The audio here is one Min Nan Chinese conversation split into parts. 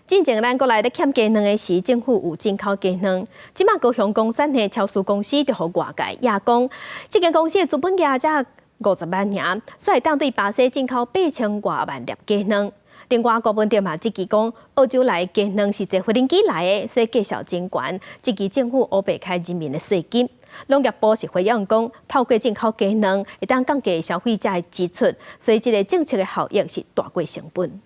進前咱國內咧欠雞卵的時，政府有進口雞卵。這馬高雄岡山的超思公司就予外界掖講，這間公司的資本額才50萬爾，煞會當對巴西進口8000外萬粒雞卵。另外，柯文哲嘛質疑講，澳洲來的雞卵是坐無人機來的，所以價數真懸，質疑政府烏白開人民的稅金。農業部是回應講，透過進口雞卵，會當降低消費者的支出，所以這个政策的效益是大過成本。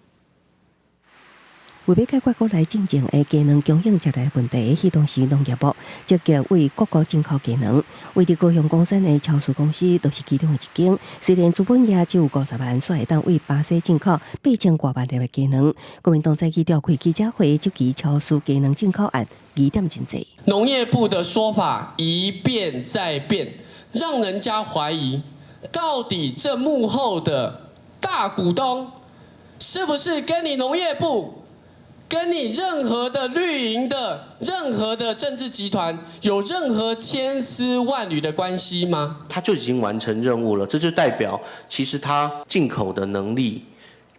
為欲解決國內進前的雞卵供應遮濟問題，彼當時農業部積極對各國進口雞卵。位佇高雄岡山的超思公司就是其中的一間。雖然資本額只有50萬，煞會當對巴西進口8000外萬粒的雞卵。國民黨早起召開記者會，質疑超思雞卵進口案疑點真濟。農業部的說法一變再變，讓人家懷疑到底這幕後的大股東是不是跟你農業部，跟你任何的綠營的任何的政治集團有任何千絲萬縷的關係嗎？他就已經完成任務了，這就代表其實他進口的能力，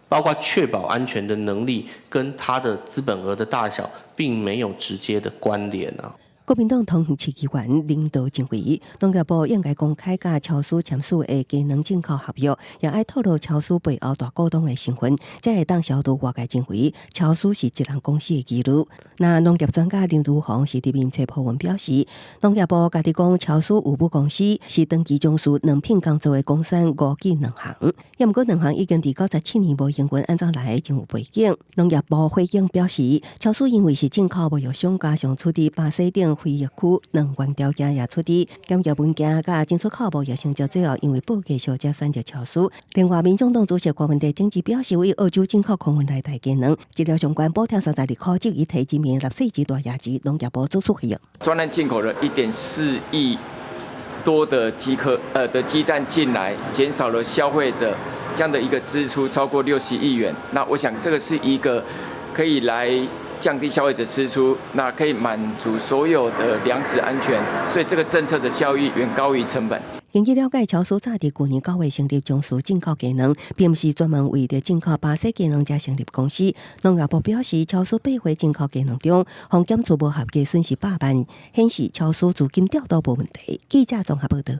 包括確保安全的能力，跟他的資本額的大小，並沒有直接的關聯啊。國民黨桃園市議員林道認為，農業部應該公開佮超思簽署的雞卵進口合約，也愛透露超思背後大股東的身份，才會當消除外界認為超思是一人公司的疑慮。那農業專家林如鴻是佇面冊 po 文表示，農業部家己講超思有母公司是長期從事卵品工作的岡山吳記卵行，也毋過卵行已經佇97年無營運，按怎來真有背景。農業部回應表示，超思因為是進口貿易商，加上處佇巴西等非疫區卵源條件也出佇檢驗文件佮進出口貿易成就，最後因為報價俗才選擇超思。另外，民眾黨主席柯文哲頂日表示，對澳洲進口空運來台雞卵，一粒上懸補貼32塊，質疑提人民納稅錢大壓錢，農業部做出回應。專案進口了1.4億多的雞顆，的雞蛋進來，減少了消費者這樣的一個支出超過60億元。那我想這個是一個可以來降低消費者支出，那可以滿足所有的糧食安全，所以這個政策的效益遠高於成本。根據了解，超思早佇舊年9月成立從事進口雞卵，並毋是專門為著進口巴西雞卵才成立公司。農業部表示，超思八月進口雞卵中，予檢出無合格，損失100萬，顯示超思資金調度無問題。記者綜合報道。